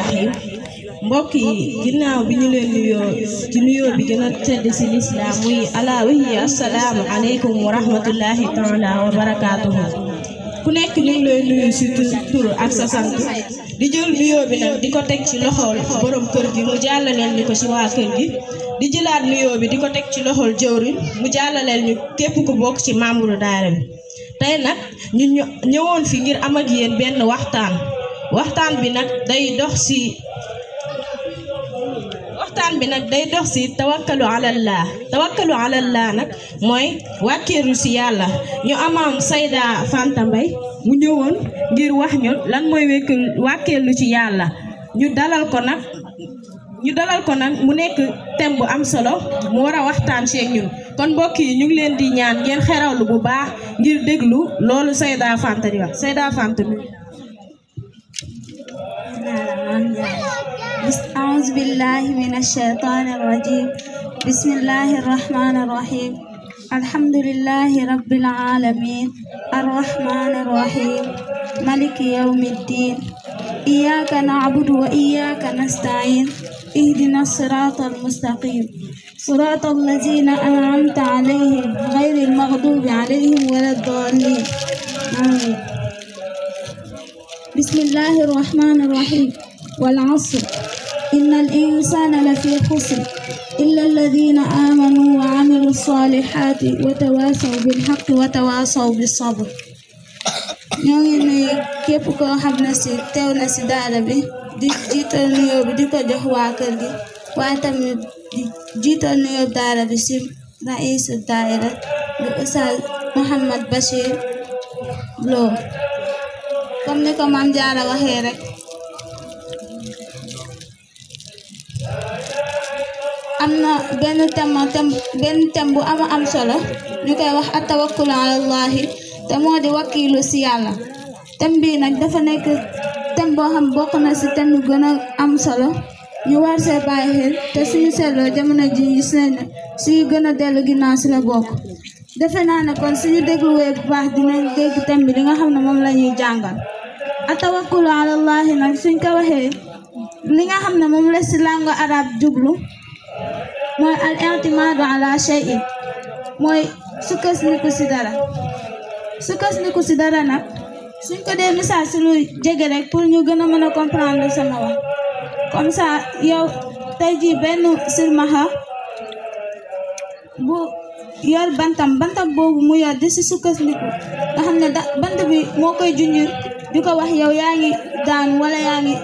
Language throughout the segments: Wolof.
rahim mbokk yi ginnaaw bi ñu leen nuyoo ci nuyoo bi gën a tedd ci lislaam muy alaa wa hiya assalaamu aleykum wa rahmatullahi taala wa barakaatuhu ku nekk ñu ngi lay nuyu ci tur ak sa sant di jël nuyoo bi nag di ko teg ci loxol borom kër gi mu jàllaleel ñu ko ci waa kër gi di jëlaat nuyoo bi di ko teg ci loxol jëwriñ mu jàllaleel ñu képp ku bokk ci membre daara bi tey nag ñu ñëwoon fi ngir am ak yéen benn waxtaan bi nag day dox ci tawakkalu alallah nag mooy wàkkeeru ci yàlla ñu amaam Sayda Fanta Mbaye mu ñëwoon ngir wax ñu lan mooy wàkkeelu ci yàlla ñu dalal ko nag mu nekk thème bu am solo mu war a waxtaan ci ñun kon mbokk yi ñu ngi leen di ñaan ngeen xerawlu bu baax ngir déglu loolu Sayda Fanta di wax Sayda Fanta mi أعوذ بالله من الشيطان الرجيم بسم الله الرحمن الرحيم الحمد لله رب العالمين الرحمن الرحيم مالك يوم الدين إياك نعبد وإياك نستعين اهدنا الصراط المستقيم صراط الذين أنعمت عليهم غير المغضوب عليهم ولا الضالين آمين بسم الله الرحمن الرحيم والعصر إن الإنسان لفي خسر إلا الذين آمنوا وعملوا الصالحات وتواصوا بالحق وتواصوا بالصبر ñoo ngi nuyu képp koo xam ne ci teew na ci daara bi di jiital nuyoo bi di ko jox waa kër gi waaye tamit di jiital nuyoo daara bi ci raisu daayira di Oustaz Mouhamed Bachir Lo comme ni ko Mame Diarra waxee rek am na benn thème bu am solo ñu koy wax at-tawakkul ala Allahi te moo di wakkilu ci yàlla thème bi nag dafa nekk thème boo xam bokk na ci thème yu gën a am solo ñu war see bàyyi xel te suñu seetloo jamono ji gis nañ ne suñu gën a dellu ginnaaw ci la bokk defe naa ne kon suñu dégluwee bu baax dinañ dégg thème bi li nga xam ne moom la ñuy jàngal at-tawakkul ala Allahi nag suñ ko waxee li nga xam ne moom la ci langue arabe jublu mooy al i'timaadu ala shay'in mooy sukkandiku ci dara nag suñ ko dee misaal ci lu jege rek pour ñu gën a mën a comprendre sama wax comme ça yow tey jii benn silmaxa bu yor bantam boobu mu yor di ci sukkandiku nga xam ne bant bi moo koy junjur di ko wax yow yaa ngi daan wala yaa ngi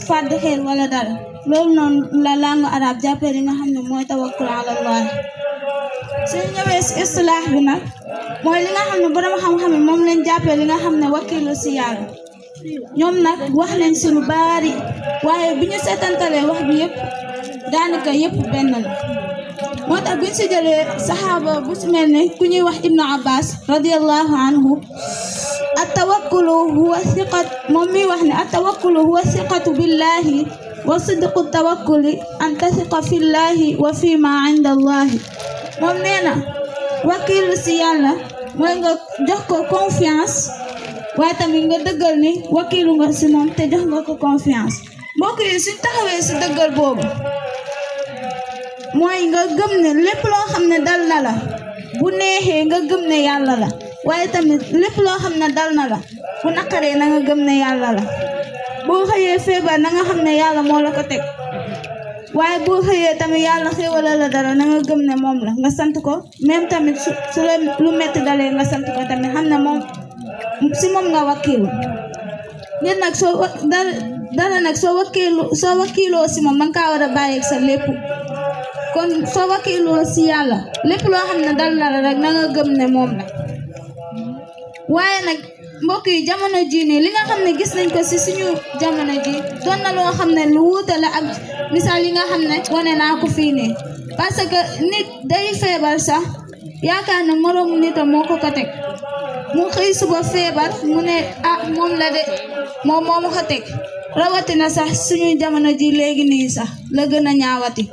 fàdd xeer wala dara loolu noonu la langue arabe jàppee li nga xam ne mooy tawakkul ala Allah suñu ñëwee ci istilaax bi nag mooy li nga xam ne borom xam-xam yi moom lañ jàppee li nga xam ne wakkilu ci yàlla ñoom nag wax nañ ci lu bari waaye bi ñu seetantalee wax bi yëpp daanaka yëpp benn la moo tax biñ ci jëlee saxaaba bu ci mel ne ku ñuy wax Ibnu Abbas radiyallahu anhu at-tawakkulu huwa thiqat moom mi wax ne at-tawakkulu huwa thiqatu billahi wa sidqu tawakkuli an tathiqa fillahi wa fi ma inda allahi moom nee na wakkilu ci yàlla mooy nga jox ko confiance waaye tamit nga dëggal ni wakkilu nga ci moom te jox nga ko confiance mbokk yi suñ taxawee ci dëggal boobu mooy nga gëm ne lépp loo xam ne dal na la bu neexee nga gëm ne yàlla la waaye tamit lépp loo xam ne dal na la bu naqaree na nga gëm ne yàlla la boo xëyee feebar na nga xam ne yàlla moo la ko teg waaye boo xëyee tamit yàlla xéewala la dara na nga gëm ne moom la nga sant ko même tamit su la lu metti dalee nga sant ko tamit xam ne moom ci moom nga wakkilu nit nag dara nag soo wakkiloo ci moom danga kaa war a bàyyi sa lépp kon soo wakkiloo ci yàlla lépp loo xam ne dal na la rek na nga gëm ne moom la waaye nag mbokk yi jamono ji nii li nga xam ne gis nañ ko ci suñu jamono ji doon na loo xam ne lu wuute la ak misaal yi nga xam ne wane naa ko fii nii parce que nit day feebar sax yaakaar ne moroomu nitam moo ko teg mu xëy suba feebar mu ne moom la de moom moo ko teg rawatina sax suñu jamono ji léegi nii sax la gën a ñaawati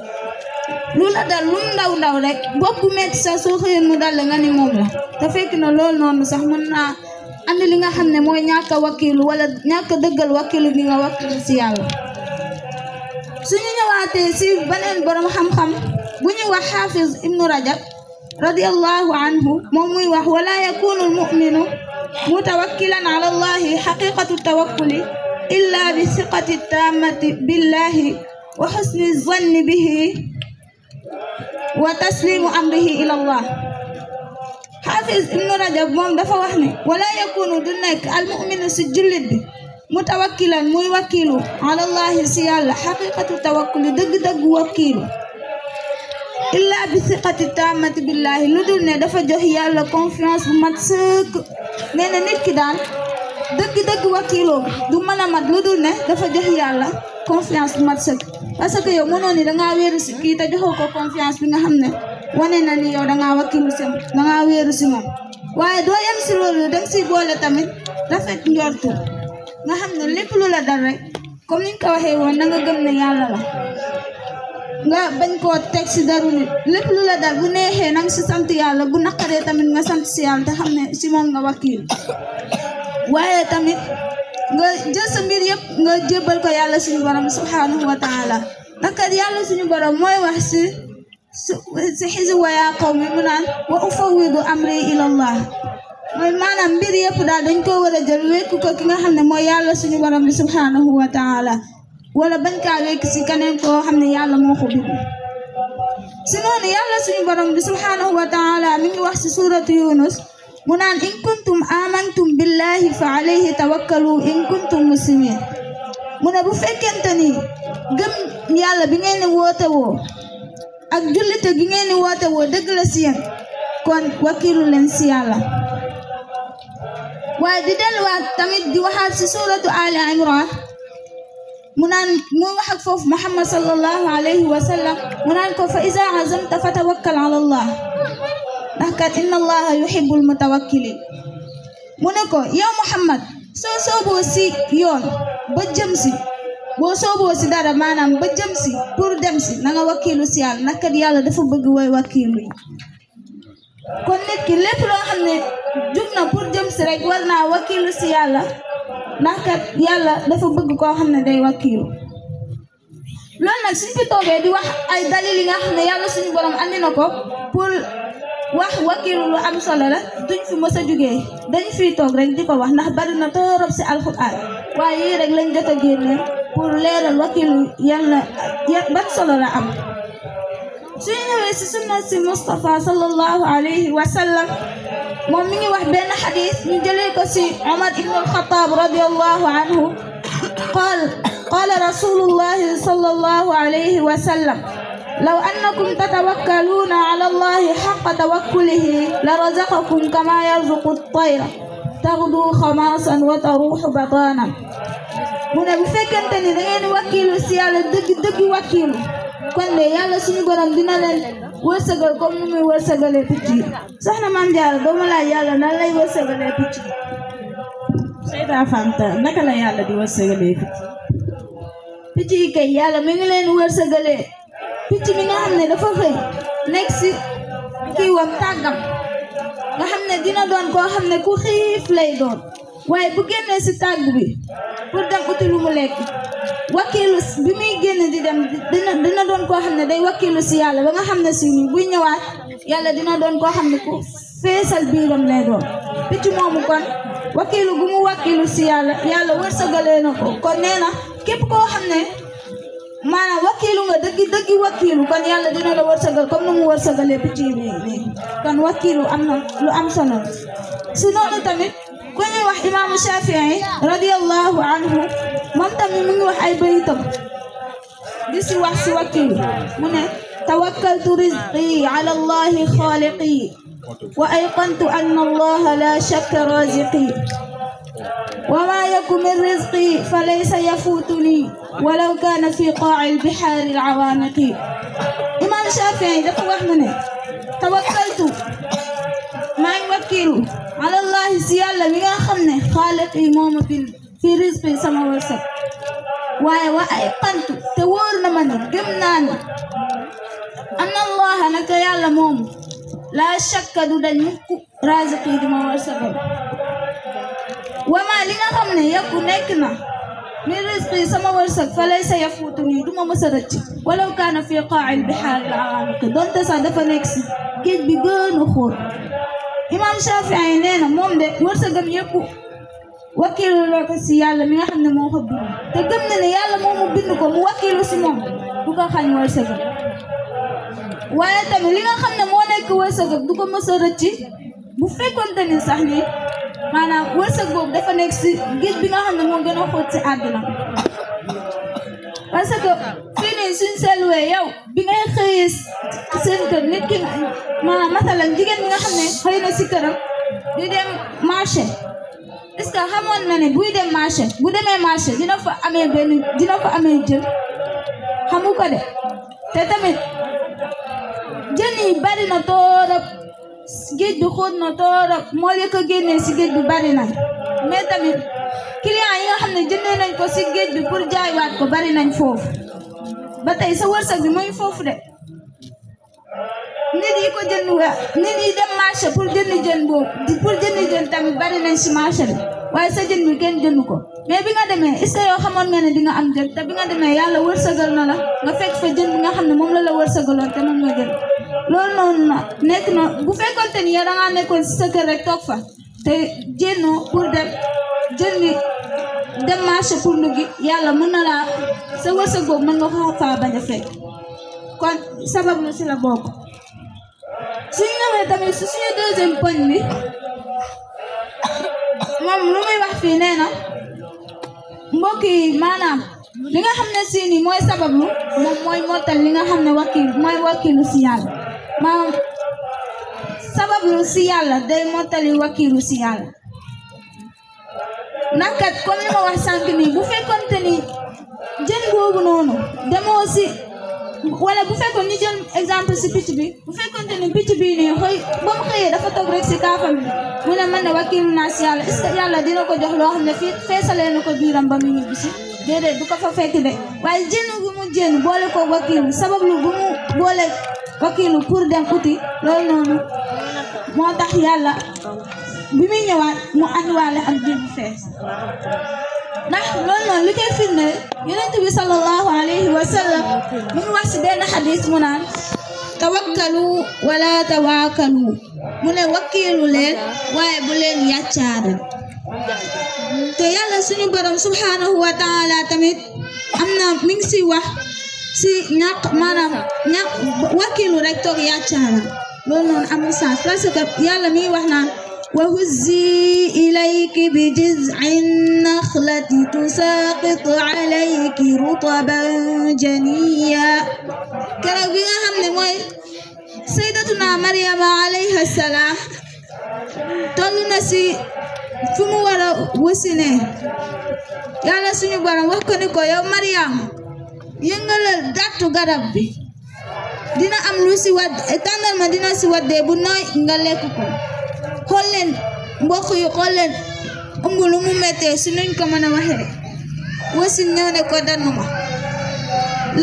lu la dal lu ndaw rek bopp bu metti sax soo xëyoon mu dal nga ni moom la te fekk na loolu noonu sax mën naa andi li nga xam ne mooy ñàkk a wakkilu wala ñàkk a dëggal wakkilu gi nga wakkilu ci yàlla suñu ñëwaatee si beneen borom xam-xam bu ñuy wax Hafiz ibnu Rajab radiyallahu anhu moom muy wax wala yakunu almu'minu mutawakkilan ala allahi haqiqatu tawakkuli illa bi thiqati tammati billahi wa husni zanni bihi wa taslimu amrihi ila allah. Hafiz ibnu Rajab moom dafa wax ne wala yakunu du nekk almu'minu si jullit bi mutawakkilan muy wakkilu ala allahi si yàlla haqiqatu tawakkuli dëgg-dëgg wakkilu illa bi thiqati tammati billahi lu dul ne dafa jox yàlla confiance bu mat sëkk. nee na nit ki daal dëgg-dëgg wakiiloo du mën a mat lu dul ne dafa jox yàlla confiance bu mat sëkk. parce que yow mënoon ni dangaa wéeru si kii te joxoo ko confiance bi nga xam ne wane na ni yow dangaa wakiilu si dangaa wéeru si moom. waaye doo yem si loolu danga si boole tamit rafet njortu nga xam ne lépp lu la dal rek comme niñ ko waxee woon na nga gëm ne yàlla la. nga bañ koo teg si daru nit lépp lu la dal bu neexee nang si sant yàlla bu naqaree tamit nga sant si yàlla te xam ne si moom nga wakiil. waaye tamit nga jël sa mbir yëpp nga jébbal ko yàlla suñu borom subhanahu wa taala ndax kat yàlla suñu borom mooy wax si xisi wa yaa qawmi mu naan wa ufawwidu amri ila allah mooy maanaam mbir yëpp daal dañ ko war a jël wekku ko ki nga xam ne mooy yàlla suñu borom bi subhanahu wa taala wala bañ kaa wekk si keneen koo xam ne yàlla moo ko bind. si noonu yàlla suñu borom bi subhanahu wa taala mi ngi wax si suuratu Yunus mu naan in kuntum amantum billahi fa alayhi tawakkalu in kuntum muslimin. mu ne bu fekkente ni gëm yàlla bi ngeen ni woote woo ak jullite gi ngeen ni woote woo dëgg la si yéen kon wakiilu leen si yàlla. waaye di delluwaat tamit di waxaat si suuratu Ali Imran mu naan mu wax ak foofu Muhammad sallallahu alayhi wa sallam mu naan ko fa iza azamta fa tawakkal ala allah ndax kat inna allaha yuhibbul mutawakkilin. mu ne ko yow Muhammad soo sooboo si yoon ba jëm si boo sooboo si dara maanaam ba jëm si pour dem si na nga wakkilu si yàlla ndax kat yàlla dafa bëgg way wakkilu yi. kon nit ki lépp loo xam ne jug na pour jëm si rek war naa wakkilu si yàlla ndax kat yàlla dafa bëgg koo xam ne day wakkilu. loolu nag suñ fi toogee di wax ay dalil yi nga xam ne yàlla suñu borom andi na ko pour wax wakiilu lu am solo la duñ fi mës a jugee dañ fiy toog rek di ko wax ndax bari na torop si alxuraan waaye yii rek lañ jot a génne pour leeral wakiilu yàlla ban solo la am. suñu ñëwee si sunna si Mustafa sallallahu alayhi wa sallam moom mi ngi wax benn xadis ñu jëlee ko si Umar ibn al-Khattab radiyallahu anhu qaala rasulullahi sallallahu alayhi wa sallam law annakum tatawakkaluuna ala allahi haqqa tawakkulihi la razaqakum kama yarzuqu at-tayra taghdu khamasan wa taruhu batanan. mu ne bu fekkente ni da ngeen wakkilu si yàlla dëgg wakkilu kon de yàlla suñu borom dina leen wërsëgal comme ni muy wërsëgalee picc yi. soxna Maam Jaara doomu laaj yàlla nan lay wërsëgalee picc yi. Seyda Fanta naka la yàlla di wërsëgalee picc yi kay yàlla mi ngi leen wërsëgalee picc mi nga xam ne dafa xëy nekk si kiiwam tàggam nga xam ne dina doon koo xam ne ku xiif lay doon waaye bu génnee si tàgg bi pour dem uti lu mu lekk wakiilu bi muy génn di dem dina doon koo xam ne day wakiilu si yàlla ba nga xam ne si ni buy ñëwaat yàlla dina doon koo xam ne ku feesal biiram lay doon. picc moomu kon wakiilu gu mu wakiilu si yàlla yàlla wërsëgalee na ko kon nee na képp koo xam ne maanaam wakiilu nga dëgg wakiilu kon yàlla dina la wërsëgal comme nu mu wërsëgalee picc yi nii kon wakiilu am na lu am solo. si noonu tamit ku ñuy wax imaamu Shafii radiyallahu anhu moom tamit mu ngi wax ay bayitam di si wax si wakiilu mu ne tawakkaltu rizqi ala allahi xaaliqi wa ayqantu anna allaha la shakka raziqi wa ma yaku min rizqi fa laysa yafutuni walaw kaana fi qaa'i al-bihaari al-awaamiqi. imaam Shafii dafa wax mu ne tawakkaltu maa ngi wakkiilu ala allahi si yàlla mi nga xam ne xaaliqi moo ma bind fi rizqi sama wërsëg waaye wa ayqantu te wóor na ma ne gëm naa ne anna allaha naka yàlla moomu laa shakka du dañ mukk raziqi di ma wërsëgal wama li nga xam ne yëpp nekk na min rizqi sama wërsëg fa laysa yafuutuni duma mës a rëcc walaw kaana fi qaa'il bihaar al-aamiq donte sax dafa nekk si géej bi gën a xóot Imam Shafii nee na moom de wërsëgam yëpp wakiilu loo ko si yàlla mi nga xam ne moo ko bind te gëm na ne yàlla moo mu bind ko mu wakiilu si moom du ko xañ wërsëgam waaye tamit li nga xam ne moo nekk wërsëgam du ko mës a rëcc bu fekkonte ni sax ni maanaam wërsëg boobu dafa nekk si géej bi nga xam ne moo gën a xóot si àdduna parce que fii nii suñ seetluwee yow bi ngay xëyee seen kër nit ki maanaam masalan jigéen bi nga xam ne xëy na si këram di dem marché est-ce que xamoon na ne buy dem marché bu demee marché dina fa amee jën xamu ko de te tamit jën yi bari na toorab géej bi xóot na toorab moo li ko génnee si géej bi bari na mais tamit client yi nga xam ne jëndee nañ ko si géej bi pour jaaywaat ko bari nañ foofu ba tey sa wërsëg bi mooy foofu de nit yi dem marché pour jëndi jën boobu pour jëndi jën tamit bari nañ si marché bi waaye sa jën bi kenn jënd ko mais bi nga demee est-ce que yow xamoon nga ne di nga am jën te bi nga demee yàlla wërsëgal na la nga fekk fa jën bi nga xam ne moom la wërsëgaloon te moom nga jënd loolu noonu na nekk na bu fekkoonte ni yow da ngaa nekkoon si sa kër rek toog fa te jénnoo pour dem marché pour nduggi yàlla mën na laa sa wërsëg boobu mën nga ko faa bañ a fekk kon sabab lu si la bokk suñu ñëwee tamit su suñu deuxième poñ bi moom lu muy wax fii nee na mbokk yi maanaam li nga xam ne si ni mooy sabablu moom mooy mottal li nga xam ne wakiilu si yàlla maanaam sabablu si yàlla day mottali wakiilu si yàlla nakat comme li ma wax sànq nii bu fekkonte ni jën boobu noonu demoo si wala bu fekkoon ñu jël exemple si picc bi bu fekkonte ni picc bii nii xëy ba mu xëyee dafa toog rek si kaafam bi mu ne man ne wakiilu naa si yàlla est-ce que yàlla dina ko jox loo xam ne fii feesalee na ko biiram ba mu ñibbi si déedéet du ko fa fekk de waaye jën bu mu jën boole ko wakiilu sabablu bu mu boole wakiilu pour dem uti loolu noonu moo tax yàlla bi muy ñëwaat mu andiwaale ak jën bu fees ndax loolu noonu li koy firnde yonent bi sallallahu alayhi wa sallam mu ngi wax si benn xadis mu naan tawakkalu wala tawaakalu mu ne wakiilu leen waaye bu leen yàccaaral te yàlla suñu borom subhanahu wa taala tamit am na mi ngi si wax si ñàkk maanaam wakiilu rek toog yàccaaral loolu noonu amul sens parce que yàlla mi ngi wax naan wa huzzi ilayki bi jiz'in nakhlati tusaqit alayki rutaban janiyya keroog bi nga xam ne mooy sayyidatuna Maryama alayha salaam tollu na si fu mu war a wasine yàlla suñu borom wax ko ni ko yow Maryam yëngalal dattu garab bi dina am lu si wad tàndarma dina si waddee bu nooy nga lekk ko xool leen mbokk yi xool leen ëmb lu mu mettee si nuñ ko mën a waxee wasin ñëw ne ko dannuma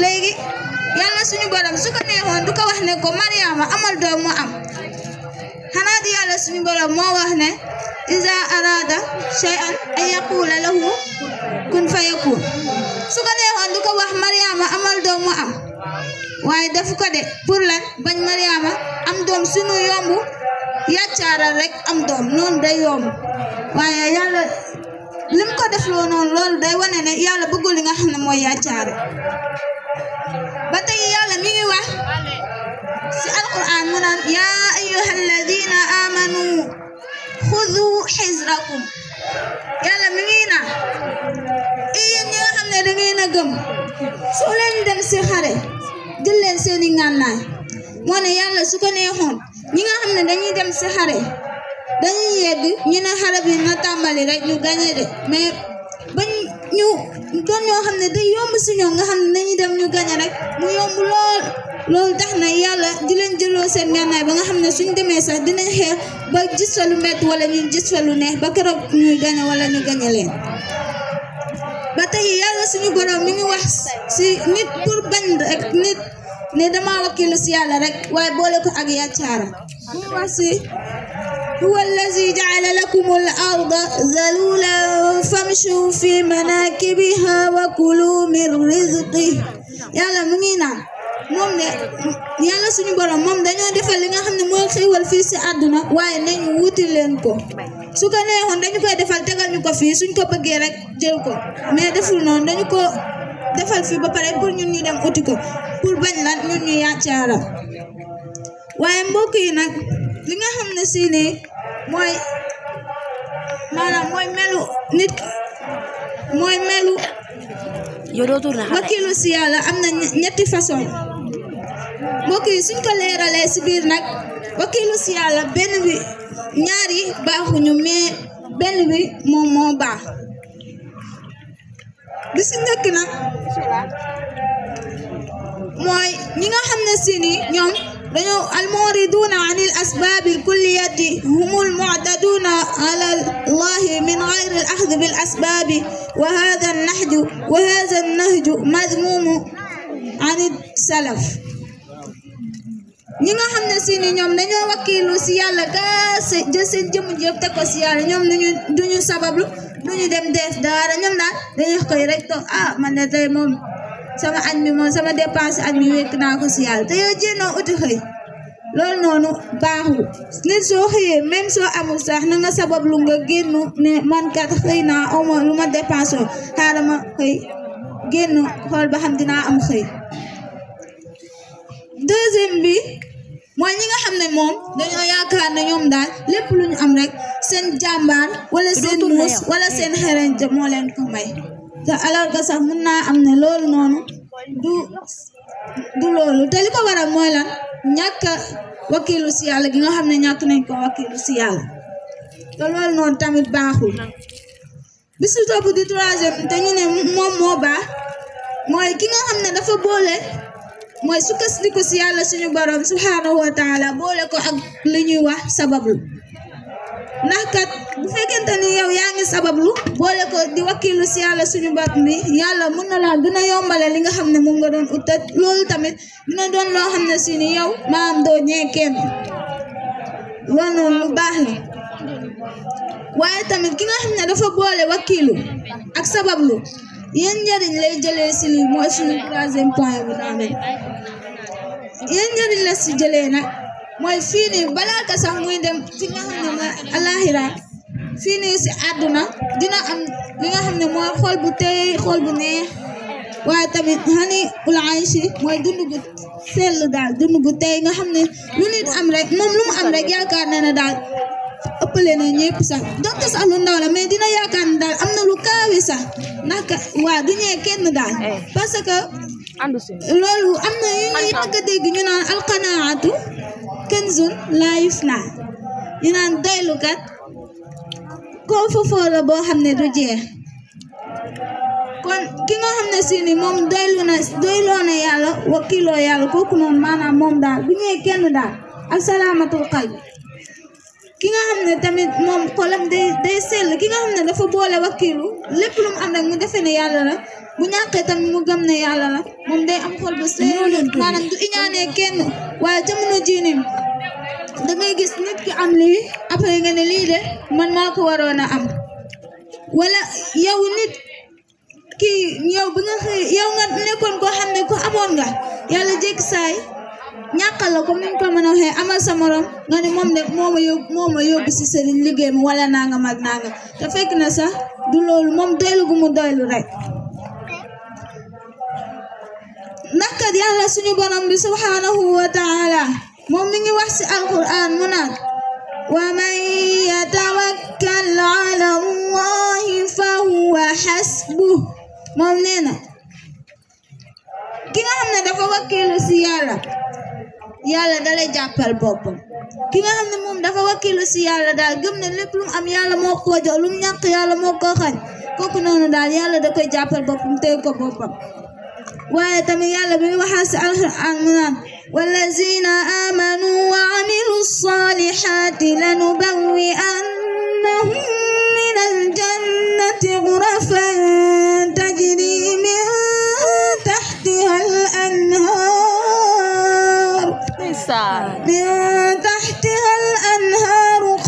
léegi yàlla suñu borom su ko neexoon du ko wax ne ko Maryama amal doom mu am xanaa di yàlla suñu borom moo wax ne iza arada shay'an an yaqula lahu kun fayakun su ko neexoon du ko wax Maryama amal doom mu am waaye defu ko de pour lan bañ Maryama am doom suñu yomb yàccaaral rek am doom noonu day yomb waaye yàlla lim ko def loo noonu loolu day wane ne yàlla bëggul li nga xam ne mooy yàccaare ba tey yàlla mi ngi wax si alquran mu naan yaa ayyuhal ladina amanu xudu xizrakum yàlla mi ngi naan yéen ñi nga xam ne da ngeen a gëm soo leen dem si xare jël leen seeni ngànnaay moo ne yàlla su ko neexoon ñi nga xam ne dañuy dem si xare dañuy yegg ñu ne xare bi na tàmbali rek ñu gañe de mais bañ ñu doon ñoo xam ne day yomb si ñoom nga xam ne dañuy dem ñu gañe rek mu yomb loolu tax na yàlla di leen jëloo seen ngànnaay ba nga xam ne suñ demee sax dinañ xeex ba gis fa lu métti wala ñu gis fa lu neex ba keroog ñuy gañe wala ñu gañe leen ba tey yàlla suñu borom mi ngi wax si nit pour bañ rek nit ne dama wakilu si yàlla rek waaye boole ko ak yàccaara mu wax si هو الذي جعل لكم الأرض ذلولا فامشوا في مناكبها وكلوا من رزقه yàlla mu ngi naan moom ne yàlla suñu borom moom dañoo defal li nga xam ne mooy xéewal fii si àdduna waaye nañu wuti leen ko su ko neexoon dañu koy defal tegal ñu ko fii suñ ko bëggee rek jël ko mais deful noonu dañu ko defal fii ba pare pour ñun ñu dem uti ko pour bañ la ñun ñu yàccaara waaye mbokk yi nag li nga xam ne si ne mooy maanaam mooy melu nit mooy melu wakilu si yàlla am na ñetti façon mbokk yi suñ ko leeralee si biir nag wakilu si yàlla benn bi ñaar yi baaxuñu mais benn bi moom moo baax bi si njëkk nag mooy ñi nga xam ne si ni ñoom dañoo almuriduna an al asbab al kulliyati humul mu'taduna ala Allah min ghayr al akhdh bil asbab wa hadha al nahj wa hadha al nahj madmum an al salaf ñi nga xam ne si ni ñoom dañoo wakilu si yàlla kaase jël seen jëmm yëpp teg ko si yàlla ñoom duñu sabablu duñu dem def dara ñoom daal dañuy koy rek toog man de tey moom sama añ bi moom sama dépense añ bi wekk naa ko si yàlla te yow jénoo uti xëy loolu noonu baaxul nit soo xëyee même soo amul sax na nga sabablu nga génn ne man kat xëy naa awma lu ma dépense oo xaaral ma xëy génn xool ba xam dinaa am xëy deuxième bi mooy ñi nga xam ne moom dañoo yaakaar ne ñoom daal lépp lu ñu am rek seen jàmbaar wala seen muus wala seen xereñte moo leen ko may te alors que sax mun naa am ne loolu noonu du loolu te li ko waral mooy lan ñàkk wakilu si yàlla gi nga xam ne ñàkk nañ ko wakilu si yàlla te loolu noonu tamit baaxul bi si topp di troisième te ñu ne moom moo baax mooy ki nga xam ne dafa boole mooy sukkandiku si yàlla suñu borom subhanahu wa taala boole ko ak li ñuy wax sabablu ndax kat bu fekkente ni yow yaa ngi sabablu boole ko di wakilu si yàlla suñu borom bi yàlla mën na laa gën a yombale li nga xam ne moom nga doon ut loolu tamit dina doon loo xam ne si ni yow maam doo ñee kenn loolu noonu lu baax la waaye tamit ki nga xam ne dafa boole wakilu ak sabablu yéen njëriñ lay jëlee si lii mooy suñu troisième point bu daanee yéen njëriñ la si jëlee nag mooy fii nii balaa ka sax muy dem fi nga xam ne mooy alaxira fii nii si àdduna dina am li nga xam ne mooy xol bu tey xol bu neex waaye tamit xani ul ayshi mooy dund gu sell daal dund gu tey nga xam ne lu nit am rek moom lu mu am rek yaakaar na ne daal ëppale na ñëpp sax donte sax lu ndaw la mais dina yaakaar ne daal am na lu kaawe sax naka waa du ñee kenn daal parce que loolu am na yu ñuy yàgg a dégg ñu naan alqanaatu kanzun laa yufnaa ñu naan doylukat koo fofoo la boo xam ne du jeex kon ki nga xam ne si ni moom doyloo na yàlla wakiloo yàlla kooku noonu maanaam moom daal du ñee kenn daal ak salaamatul qalbi ki nga xam ne tamit moom xolam day sell ki nga xam ne dafa boole wakilu lépp lu mu am rek mu defee ne yàlla la bu ñàkkee tamit mu gëm ne yàlla la moom day am xol bu sell maanaam du iñaanee kenn waaye jamono jii nii da ngay gis nit ki am lii après nga ne lii de man maa ko waroon a am wala yow nit kii yow bi nga xëy yow nga nekkoon koo xam ne ko amoon nga yàlla jékki saay ñàkkal la comme ni ñu ko mën a waxee amal sa morom nga ne moom de moo ma yóbbu si sëriñ liggéey mi wala nangam ak nangam te fekk na sax du loolu moom doylu gu mu doylu rek ndax kat yàlla suñu borom bi subhanahu wa taala moom mi ngi wax si alquran mu naan wa man yatawakkal ala allahi fa huwa hasbuh moom nee na ki nga xam ne dafa wakkilu si yàlla dalay jàppal boppam ki nga xam ne moom dafa wakkilu si yàlla daal gëm ne lépp lu mu am yàlla moo ko jox lu mu ñàkk yàlla moo ko xañ kooku noonu daal yàlla da koy jàppal boppam tey ko boppam waaye tamit yàlla bi waxaa si alquran mu naan wallazina amanu wa amilu salihati lanubawwi'annahum min aljannati ghurafan tajri min tahtiha al-anhar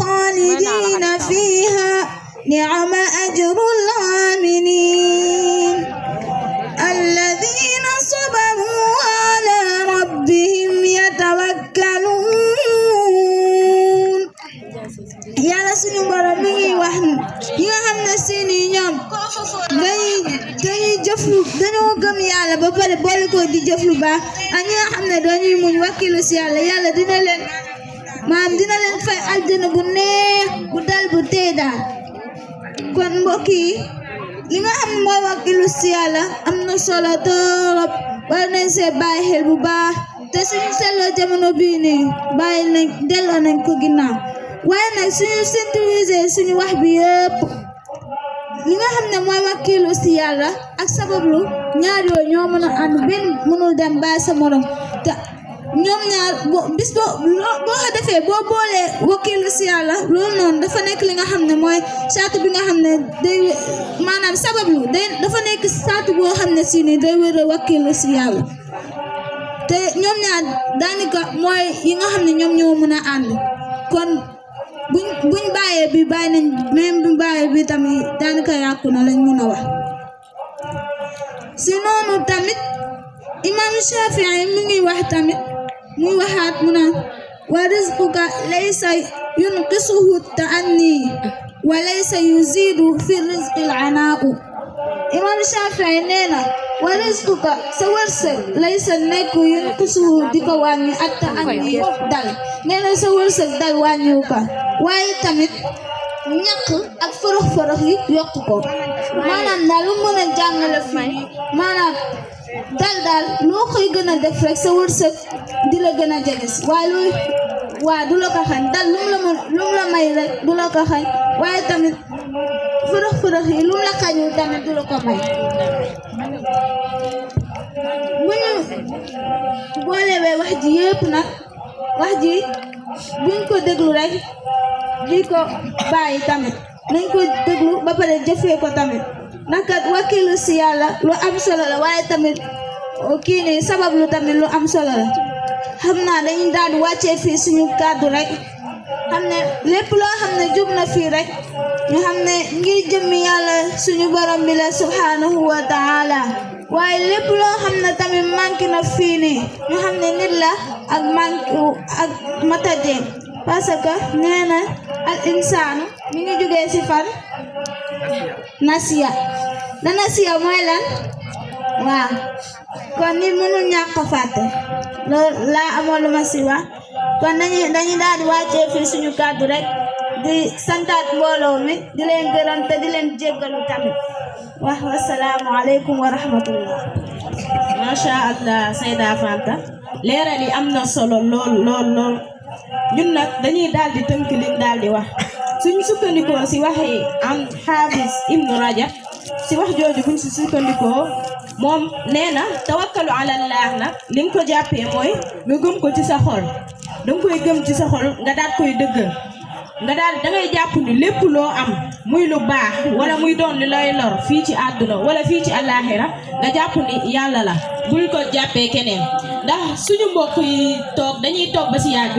خالدين نعم أجر العاملين الذين صبروا على ربهم يتوكلون yàlla suñu borom mi ngi wax ñi nga xam ne seeni ñoom dañuy jëf lu dañoo gëm yàlla ba pare boole ko di jëf lu baax ak ñi nga xam ne dañuy muñ wakkilu si yàlla yàlla dina leen fay aljana bu neex bu dal bu tey daal kon mbokk yi li nga xam ne mooy wakkilu si yàlla am na solo torop war nañ see bàyyi xel bu baax te suñu seetloo jamono bii nii delloo nañ ko ginnaaw waaye nag suñu synthétiser suñu wax bi yëpp li nga xam ne mooy wakkilu si yàlla ak sabablu ñaar yooyu ñoo mën a ànd benn mënul dem bàyyi sa morom te ñoom ñaar bis boo ko defee boo boolee wakkilu si yàlla loolu noonu dafa nekk li nga xam ne mooy saatu bi nga xam ne day maanaam sabablu dafa nekk saatu boo xam ne si ni day wér a wakkilu si yàlla te ñoom ñaar daanaka mooy yi nga xam ne ñoom ñoo mën a ànd kon buñ bàyyee bi bàyyi nañ même bu bàyyee bi tamit daanaka yàqu na lañ mën a wax si noonu tamit imam Shafii mu ngi wax tamit muy waxaat mu naan wa rizquka laysa yunqisuhu ta'anni wa laysa yuzidu fi rizqi al-anaa'u imam Shafii nee na wa rizquka sa wërsëg laysa nekk yunqisuhu di ko wàññi ak ta'anni dal nee na sa wërsëg dal wàññiwu ko waaye tamit ñàkk ak forox yi yokk ko maanaam daal lu mën a jàngale fii maanaam daal loo koy gën a def rek sa wërsëg di la gën a jeges waaye du la ko xañ dal lu mu la may rek du la ko xañ waaye tamit forox yi lu mu la xañul tamit du la ko may bu ñu boolewee wax ji yépp nag wax ji buñ ko déglu rek di ko bàyyi tamit nañ ko déglu ba pare jëfee ko tamit ndax kat wakkilu si yàlla lu am solo la waaye tamit kii nii sabab lu tamit lu am solo la xam naa dañuy daal di wàccee fii suñu kàddu rek xam ne lépp loo xam ne jub na fii rek ñu xam ne ngir jëmmi yàlla suñu borom bi la subhanahu wa taala waaye lépp loo xam ne tamit manqué na fii nii ñu xam ne nit la ak matade parce que nee na al insaanu mi ngi jógee ci fan nasiya mooy lan waaw kon nit mënul ñàkk a fàtte loolu laa amoon lu ma ci wax kon dañuy daal di wàccee fii suñu kàddu rek di santaat mbooloo mi di leen gërëm te di leen jéggalu tamit wax wassalaamu aleykum wa rahmatullah masha Allah Sayda Fanta leeral yi am na solo lool ñun nag dañuy daal di tënk liñ daal di wax suñu sukkandikoo ci waxi am Hafiz Ibnu Rajab ci wax jooju buñ ci sukkandikoo moom nee na tawakkalu ala Allah nag li nga ko jàppee mooy nga gëm ko ci sa xol danga koy gëm ci sa xol nga daal koy dëggal nga daal dangay jàpp ni lépp loo am muy lu baax wala muy doon li lay lor fii ci àdduna wala fii ci àllaaxira nga jàpp ni yàlla la bul ko jàppee keneen ndax suñu mbokk yi toog dañuy toog ba ci yàgg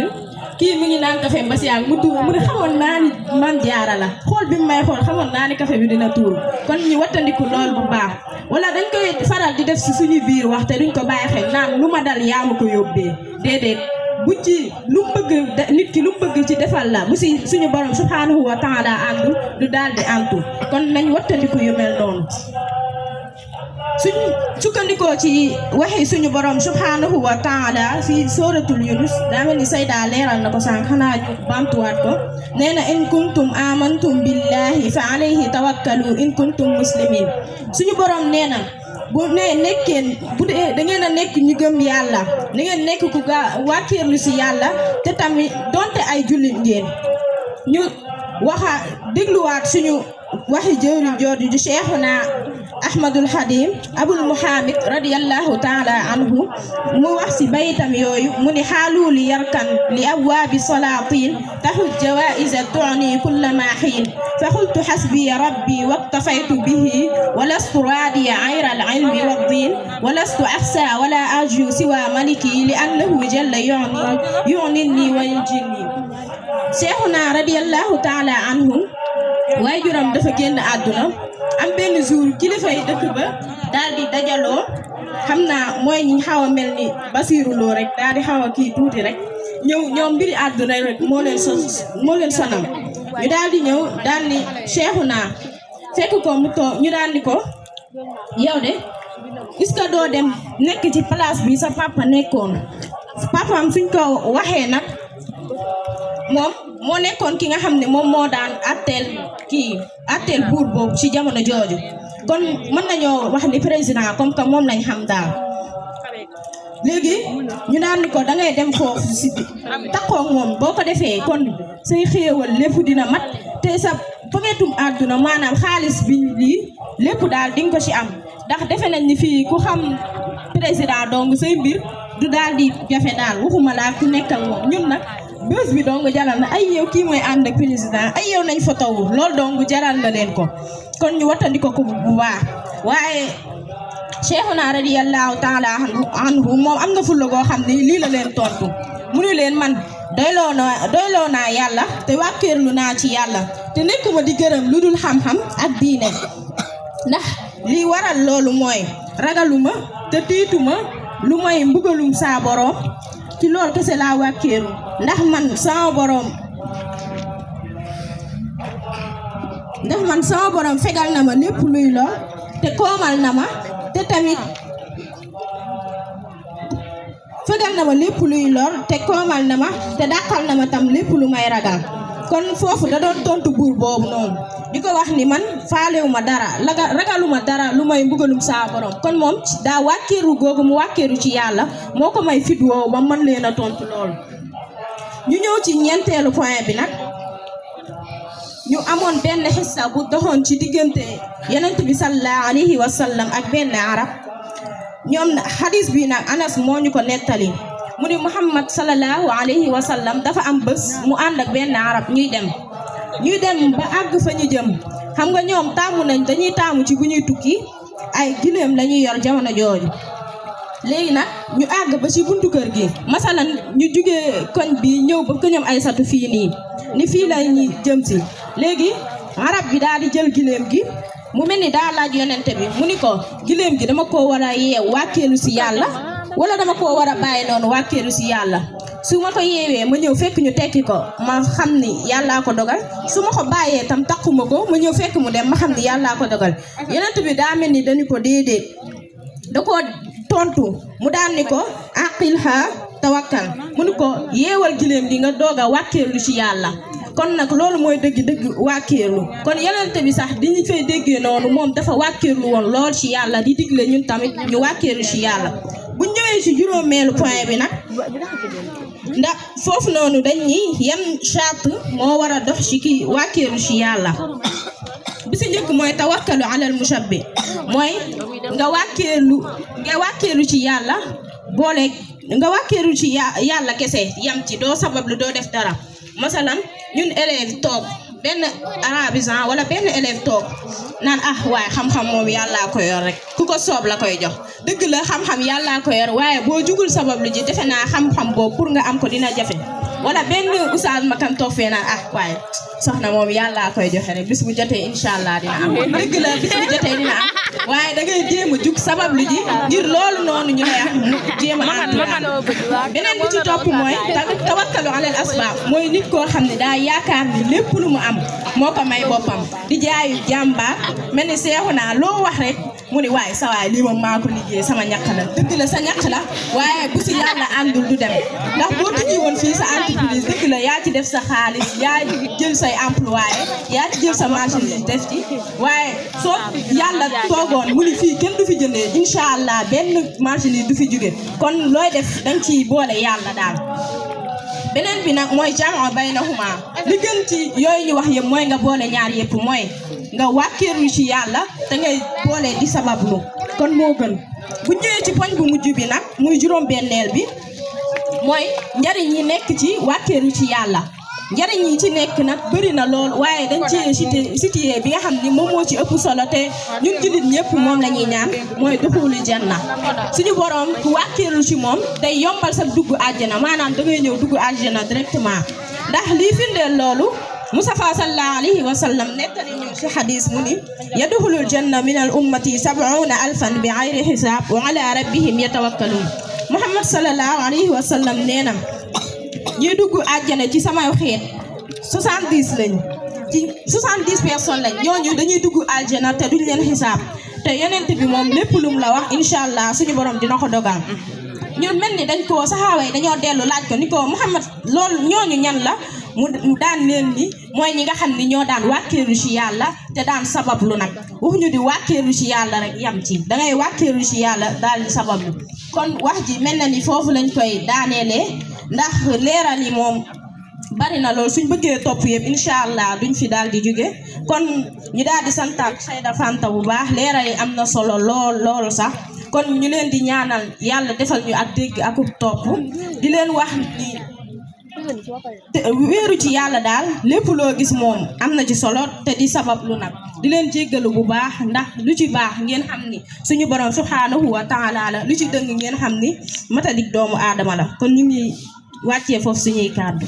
kii mi ngi naan café ba ci yàgg mu tuur mu ne xamoon naa ni man jaara la xool bi mu may xool xamoon naa ni café bi dina tuur kon ñu wattandiku lool bu baax wala dañ koy faral di def ci suñu biir wax te duñ ko bàyyi xel naan lu ma dal yaa ma ko yóbbee déedéet bu ci lu mu bëgg nit ki lu mu bëgg ci defal la bu ci suñu borom subhanahu wa taala àndul du daal di antu kon nañ wattandiku yu mel noonu suñu sukkandikoo ci waxi suñu borom subhanahu wa taala fi suratul yunus daa mel ni Sayda leeral na ko sànq xanaa ñu bamtuwaat ko nee na in kuntum amantum billahi fa alayhi tawakkalu in kuntum muslimin suñu borom nee na bu dee da ngeen a nekk ñu gëm yàlla da ngeen nekk ku wàkkeerlu ci yàlla te tamit donte ay jullit ngeen ñu waxa dégluwaat suñu waxi jëwriñ jooju di Cheikhuna Ahmadul Xadim Abul Muhammad radiyallahu taala anhu mu wax ci baytam yooyu mu ni xaaluuli yarkan li abwaabi salaatin taxut jawaïsa tu'ni kulla ma xiin fa xultu xasbiya rabbi waktafaytu bihi walastu raadiya ayra al-ilmi wad-din walastu axsa wala arju siwa maliki li annahu jalla yu'ninni wa yujinni Cheikhuna radiyallahu taala anhu waajuram dafa génn àdduna am benn jour kilifa yi dëkk ba daal di dajaloo xam naa mooy ñi xaw a mel ni Basiru Lo rek daal di xaw a kii tuuti rek ñëw ñoom mbiri àdduna rek moo leen sonal ñu daal di ñëw daal ni Cheikhouna fekk ko mu toog ñu daal di ko yow de est-ce que doo dem nekk ci place bi sa papa nekkoon papaam suñ ko waxee nag moom moo nekkoon ki nga xam ne moom moo daan atteel buur boobu ci jamono jooju kon mën nañoo wax ni président comme que moom lañ xam daal léegi ñu daan ni ko da ngay dem foofu si takkoo moom boo ko defee kon say xéewal lépp dina mat te sa pagetum àdduna maanaam xaalis bi lii lépp daal di nga ko ci am ndax defe nañ ni fii ku xam président donc say mbir du daal di jafe daal waxuma laa ku nekk ak moom ñun nag bés bi dong jaral na ay yow kii mooy ànd ak président ay yow nañ photo wu loolu dong jaral na leen ko kon ñu wattandi ko bu baax waaye Cheikhuna radiyallahu taala anhu moom am na fulla goo xam ne lii la leen tontu mu ne leen man doyloo naa yàlla te wàkkeerlu naa ci yàlla te nekkuma di gërëm lu dul xam-xam ak diine ndax lii waral loolu mooy ragaluma te tiituma lu mooy mbugalum saa boroom ci loolu kese laa wàkkeeru ndax man sama boroom fegal na ma lépp luy lor te koomal na ma te tamit fegal na ma lépp luy lor te koomal na ma te dàqal na ma tam lépp lu may ragal kon foofu da doon tontu buur boobu noonu di ko wax ni man faalewuma dara ragaluma dara lu may mbugalum saa borom kon moom daa wàkkeeru googu mu wàkkeeru ci yàlla moo ko may fit woowu ba mën leen a tontu loolu ñu ñëw ci ñeenteelu point bi nag ñu amoon benn xissa bu doxoon ci diggante yonent bi sallallahu alayhi wa sallam ak benn arab ñoom xadis bi nag Anas moo ñu ko nettali mu ni Muhammad sallallahu alayhi wa sallam dafa am bés mu ànd ak benn arab ñuy dem ba àgg fa ñu jëm xam nga ñoom dañuy taamu ci bu ñuy tukki ay gileem lañuy yor jamono jooju léegi nag ñu àgg ba ci buntu kër gi masalan ñu jugee koñ bi ñëw ba koñam Aysatu fii nii ni fii la ñuy jëm si léegi arab bi daal di jël gileem gi mu mel ni daa laaj yonente bi mu ni ko gileem gi dama ko war a yeew wàkkeelu si yàlla wala dama ko war a bàyyi noonu wàkkeelu si yàlla su ma ko yeewee ma ñëw fekk ñu tekki ko ma xam ni yàllaa ko dogal su ma ko bàyyee tam takkuma ko ma ñëw fekk mu dem ma xam ni yàllaa ko dogal yonent bi daa mel ni dañu ko déedéet da ko tontu mu daan ni ko aqilha tawakkal mu ni ko yeewal gileem di nga doog a wàkkeelu ci yàlla kon nag loolu mooy dëgg wàkkeerlu kon yonent bi sax di ñu fay déggee noonu moom dafa wàkkeerlu woon lool ci yàlla di digle ñun tamit ñu wàkkeerlu ci yàlla bu ñëwee ci juróomeelu point bi nag ndax foofu noonu dañuy yan charte moo war a dox ci kii wàkkeerlu ci yàlla bi ci njëkk mooy tawakkalu alal mushabbi mooy nga wàkkeerlu ci yàlla boole nga wàkkeerlu ci yàlla kese yam ci doo sabablu doo def dara masalan ñun élève toog benn arabisant wala benn élève toog naan waaye xam-xam moom yàllaa ko yor rek ku ko soob la koy jox dëgg la xam-xam yàllaa ko yor waaye boo jugul sabab lu ji defe naa xam-xam boobu pour nga am ko dina jafe wala benn oustaz makam toog fee naan waaye soxna moom yàllaa koy joxe rek bis bu jotee incha allah dina am dëgg la bis bu jotee dina am waaye da ngay jéem a jug sabab lu ji ngir loolu noonu ñu lay mu jéem a ànd beneen bi ci topp mooy tawakkalu alal asbaab mooy nit koo xam ne daa yaakaar ni lépp lu mu am moo ko may boppam di jaayu jàmbaar mel ni Seexuna loo wax rek mu ni waaye sa waay lii moom maa ko liggéey sama ñàkk la dëgg la sa ñàkk la waaye bu si yàlla àndul du dem ndax boo tëjee woon fii sa entreprise dëgg la yaa ci def sa xaalis yaa jël say employé yaa ci jël sa marchandise def ci waaye soo yàlla toogoon mu ni fii kenn du fi jëndee incha allah benn marchandise du fi jóge kon looy def danga ci boole yàlla daal beneen bi nag mooy jamaa baynahuma li gën ci yooyu ñu wax yëpp mooy nga boole ñaar yëpp mooy nga wàkkeerlu ci yàlla te ngay boole di sabablu kon moo gën bu ñëwee ci poñ bu mujj bi nag muy juróom-benneel bi mooy njariñ yi nekk ci wàkkeerlu ci yàlla njariñ yi ci nekk nag bëri na lool waaye dañ ci cité bi nga xam ni moom moo ci ëpp solo te ñun jullit ñëpp moom la ñuy ñaan mooy duxulu janna suñu borom ku wàkkeerlu ci moom day yombal sa dugg àjjana maanaam da ngay ñëw dugg àjjana directement ndax lii firndeel loolu Mustafa sallallahu alayhi wa sallam nettali ñu ci xadis mu ni yadxulul janna min al ummati 70,000 bi gayri xisaab wa ala rabbihim yatawakkaluun Muhammad sallallahu alayhi wa sallam nee na ñuy dugg àjjana ci sama xeet 70 lañ ci 70 personnes lañ ñooñu dañuy dugg àjjana te duñ leen xisaab te yonent bi moom lépp lum la wax incha allah suñu borom dina ko dogal ñun mel ni dañ ko saxaaba yi dañoo dellu laaj ko ni ko Muhammad loolu ñooñu ñan la mu daan leen ni mooy ñi nga xam ni ñoo daan wàkkeeru ci yàlla te daan sabablu nag waxuñu di wàkkeeru ci yàlla rek yam ci dangay wàkkeeru ci yàlla daal di sabablu kon wax ji mel na ni foofu lañ koy daaneelee ndax leeral yi moom bari na loolu suñ bëggee topp yëpp incha allah duñ fi daal di jóge kon ñu daal di santaat Seyda Fanta bu baax leeral yi am na solo lool sax kon ñu leen di ñaanal yàlla defal ñu ak dégg akub topp di leen wax ni wéeru ci yàlla daal lépp loo gis moom am na ci solo te di sabab lu nag di leen jéggalu bu baax ndax lu ci baax ngeen xam ni suñu borom subhanahu wa taala la lu ci dëng ngeen xam ni matadik doomu aadama la kon ñu ngi wàccee foofu suñuy kàddu